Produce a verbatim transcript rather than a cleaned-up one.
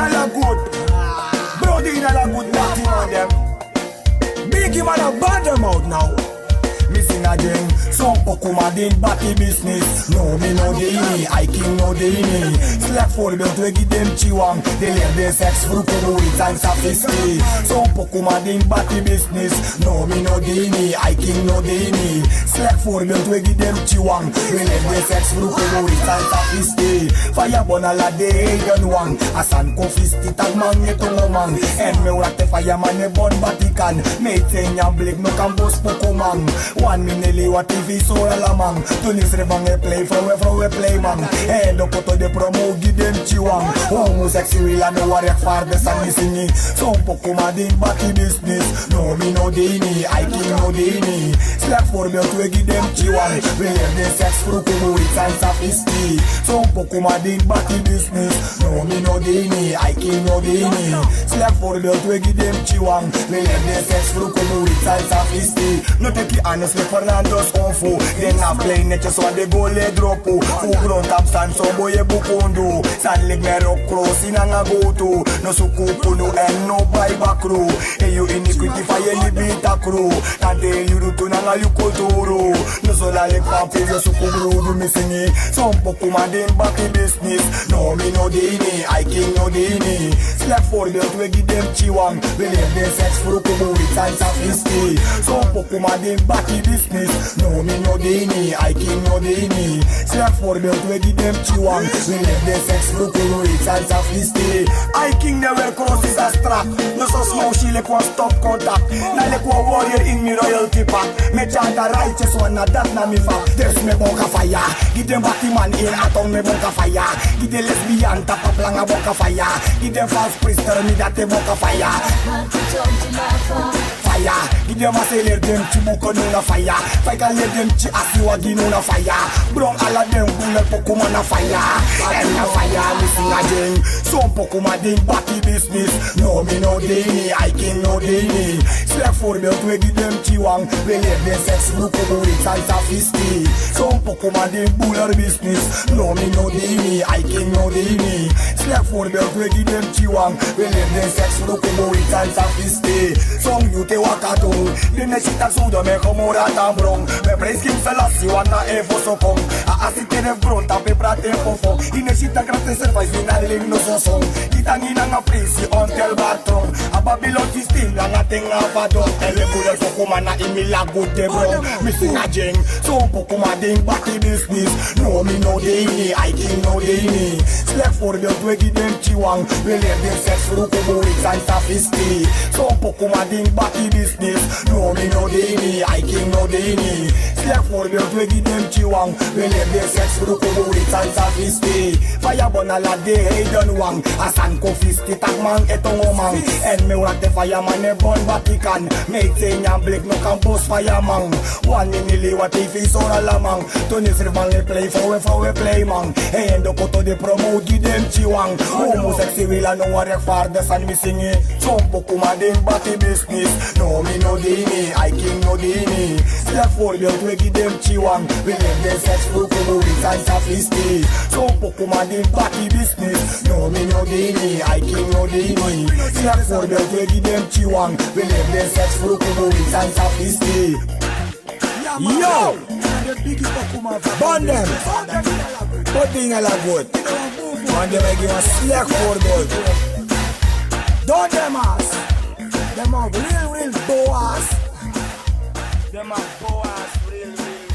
Ala good. Brodi ini ala good, bati man dem. Bigi man a bad dem out now. Mi singi a ding, son poku man di bati business. No, mi no de ini, Aiking no de ini. Slecht voorbeeld, we gi den pikin wan. Den leer den seks vroeg, kobori san safisti. Son poku man di bati business. No, mi no de ini, Aiking no de ini. Slecht voorbeeld, we gi den pikin wan. We leer den seks vroeg, kobori san safisti. Faya bon ala den heiden wan. A sani kon fisti, taki man e tongo man. Èn mi e wroko te faya man e bon bati kan. Mi e taigi en blik, no kan bosi poku man. Wan miniti, wan T V sori ala man. Toni Srevan e play, frow e, frow e play man. Èn den koto de promo gi den pikin wan. Homo seksi wila no wari, a fara den sani singi. Son poku man di bati business. No, mi no de ini, Aiking no de ini. Slecht voorbeeld, we gi den pikin wan. We leer den seks vroeg, kobori san safisti. Son poku man di bati business. No, mi no de ini, Aiking no de ini. Slecht voorbeeld, we gi den pikin wan. We leer den seks vroeg, kobori san safisti. No teki anes met Fernando's onfu. Den na play netjes, want den go leer dropu. Fu grondtapu sani, son boi e bukundu. Sani leki mi e roko krosi nanga gowtu. No suku kunu èn no bai bakru. En yu inikwiti fa yu e libi takru. Tante yu rutu nanga yu kulturu. No so lali papi, no suku brudu, mi singi. Son poku man di bati business. No, mi no de ini, Aiking no de ini. Slecht voorbeeld, we gi den pikin wan. We leer den seks vroeg, kobori san safisti. Son poku man di bati business. No, mi no de ini, Aiking no de ini. Slecht voorbeeld, we gi den pikin wan. We leer den seks vroeg, kobori san safisti. Aiking no e weri krosi, san strak. No so smosi leki wan stop contact. Na leki wan warrior in mi royalty pak. Mi e tyari a righteous wan, na dati na mi fa. Dus mi e boka faya. Gi den bati man ini a tong, mi e boka faya. Gi den lesbian tapu a planga, boka faya. Gi den false priester, mi dati e boka faya. Faya. Gi den man san e leri den pikin buku, no na faya. Fa yu kan leri den pikin asi wagi, no na faya. Bron ala den bulu poku man na faya. Èn na faya, mi singi a ding. Son poku man di bati business. No, mi no de ini, Aiking no de ini. Slecht voorbeeld, we gi den pikin wan. We leer den seks vroeg, kobori san safisti. Son poku man di bulu business. No, mi no de ini, Aiking no de ini. Slecht voorbeeld, we gi den pikin wan. We leer den seks vroeg, kobori san safisti. Son yu te waka tu. Den e si taki Sodom en Gomora tan bron. We prijs King Selassie wan na en foso kon. A asi tene fu grondtapu e prati en fofo. Yu no si taki Rasta e service ini a ling, no so son. Yu tan ini nanga prisi ontelbaar tron. A Babylon systeem nanga ten a fadon. Èn we bulu poku man na ini mi lagu te bron. Mi singi a ding. Son poku man di bati business. No, mi no de ini, Aiking no de ini. Slecht voorbeeld, we gi den pikin wan. We leer den seks vroeg, kobori san safisti. Son poku man di bati business. No, mi no de ini, Aiking no de ini. Slecht voorbeeld, we gi den pikin wan. We leer den seks vroeg, kobori san safisti. Faya bon ala den heiden wan. A sani kon fisti, taki man e tongo man. Èn mi e wroko te faya man e bon bati kan. Mi e taigi en blik, no kan bosi faya man. Wan miniti, wan T V sori ala man. Toni Srevan e play, frow e, frow e play man. Èn den koto de promo gi den pikin wan. Homo seksi wila no wari, a fara den sani mi singi. Son poku man di bati business. No, mi no de ini, Aiking no de ini. Slecht voorbeeld, we gi den pikin wan. We leer den seks vroeg, kobori san safisti. Son poku man di bati business. No, mi no de ini, Aiking no de ini. Slecht voorbeeld, we gi den pikin wan. We leer den seks vroeg, kobori san safisti. Yo! Bon dem. Bon ding ala good. Bon dem e gi wan slecht voorbeeld. Don Demas. Dem a real, real boas. Dem a boas, real, real.